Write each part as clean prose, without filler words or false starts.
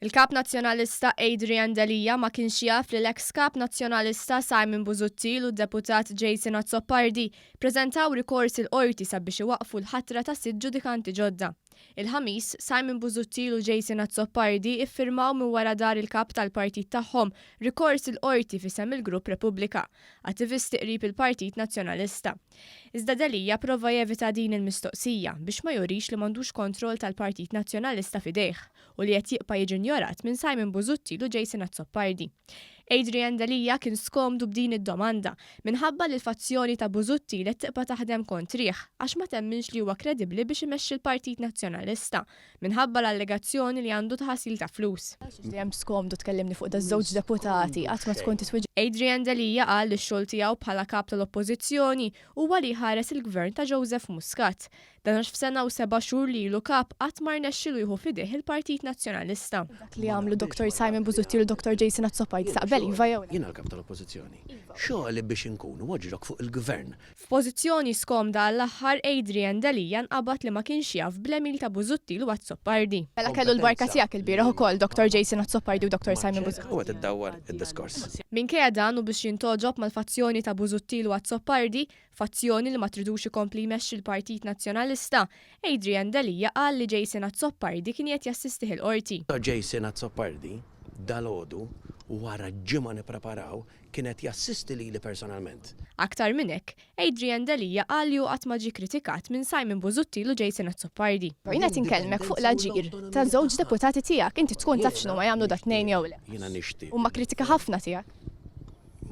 Il-Kap Nazzjonalista Adrian Delia ma kienx jaf li l-eks Kap Nazzjonalista Simon Busuttil u d-Deputat Jason Azzopardi ppreżentaw rikors il-Qorti sabiex iwaqqfu l-ħatra ta' sitt ġudikanti ġodda. Il-Ħamis, Simon Busuttil u Jason Azzopardi iffirmaw minn wara dar il-Kap tal-partit tagħhom rikors il-Qorti f'isem il-Grupp Repubblika, attivisti qrib il-Partit Nazzjonalista. Iżda Delia prova jevita din il-mistoqsija biex ma jurix li m'għandux kontroll tal-Partit Nazzjonalista f'idejh u li qed jibqa' jiġi njorat minn Simon Busuttil u Jason Azzopardi. Adrian Delia kien skomdu b'din id-domanda minħabba li l-fazzjoni ta' Busuttil qed tibqa' taħdem kontrih għax ma temminx li huwa kredibbli biex imexxi l-Partit Nazzjonalista minħabba l-allegazzjoni li għandu ta' ħasil ta' flus. Dejjem skomdu tkellimni fuq daż-żewġ deputati, qatt ma tkun titwiġ. Adrian Delia qal li x-xogħol tiegħu bħala Kap tal-Oppożizzjoni huwa li jħares il-Gvern ta' Joseph Muscat. Dan għax f'sena u seba' xhur li ilu Kap qatt ma rnexxielu jieħu f'idejh il-Partit Nazzjonalista. Dak li għamlu Dottor Simon Busuttil u Dottor Jason Azzopardi taqbel iva jew le? Jiena l-Kap tal-Oppożizzjoni. Xogħli biex inkun watchdog fuq il-Gvern. F'pożizzjoni skomda għall-aħħar Adrian Delia nqabad li ma kienx jaf bl-għemil ta' Busuttil u Azzopardi. Mela kellu l-barka tiegħek ilbieraħ ukoll Dottor Jason Azzopardi u Dottor Simon Busuttil. U qed iddawwar id-diskors. Minkejja dan u biex jintgħoġob mal-fazzjoni ta' Busuttil u Azzopardi, fazzjoni li ma tridux ikompli jmexxi l-Partit Nazzjonalista, Adrian Delia qal li Jason Azzopardi kien qiegħed jassistih il-Qorti. Jason Azzopardi dalgħodu wara ġimgħa nippreparaw kien qed jassisti lili personalment. Aktar minn hekk, Adrian Delia qal li hu qatt ma ġie kritikat minn Simon Busuttil u Jason Azzopardi. Jien qed inkellmek fuq l-aġir ta' żewġ deputati tiegħek, inti tkun taf x'inhuma jagħmlu dat-tnejn jew le. Jiena nixtieq. Huma kritika ħafna tiegħek.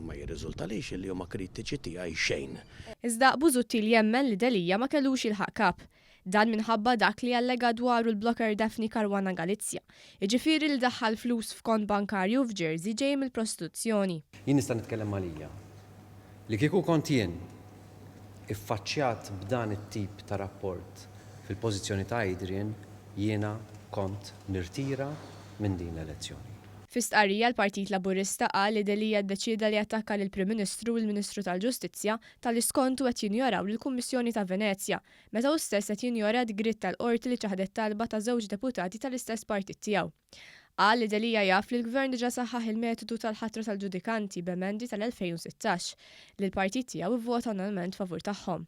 Ma jirriżultalix li huma kritiċi tiegħi xejn. Iżda Busuttil jemmen li Delia ma kellux jilħaq kap. Dan minħabba dak li allega dwaru l-blogger Daphne Caruana Galizia, jiġifieri li daħħal flus f'kont bankarju f'Jersey ġej mill-prostituzzjoni. Jien nista' nitkellem għalija. Li kieku kont jien iffaċċjat b'dan it-tip ta' rapport fil-pożizzjoni ta' Adrian jiena kont nirtira minn din l-elezzjoni. Fi stqarrija l-Partit Laburista qal li Delia ddeċieda li jattakka lill-Prim Ministru u l-Ministru tal-Ġustizzja talli skontu qed jinjoraw lill-Kummissjoni ta' Venezja meta hu stess qed jinjora d-digriet tal-Qorti li ċaħdet talba ta' żewġ deputati tal-istess partit tiegħu. Qal li Delia jaf li l-Gvern diġà saħħaħ il-metodu tal-ħatra tal-ġudikanti b'emendi tal-2016, li l-partit tiegħu ivvota unanimement favur tagħhom.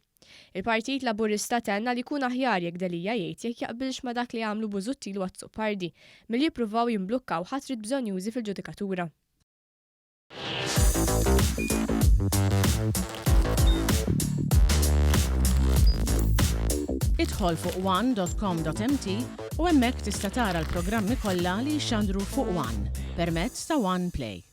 Il-Partit Laburista tenna li jkun aħjar jekk Delia jgħid jekk jaqbilx ma' dak li għamlu Busuttil u Azzopardi milli jippruvaw jimblukkaw ħatriet bżonnjużi fil-ġudikatura. Idħol fuq one.com.mt u hemmhekk tista' tara l-programmi kollha li jixxandru fuq One permezz ta' One Play.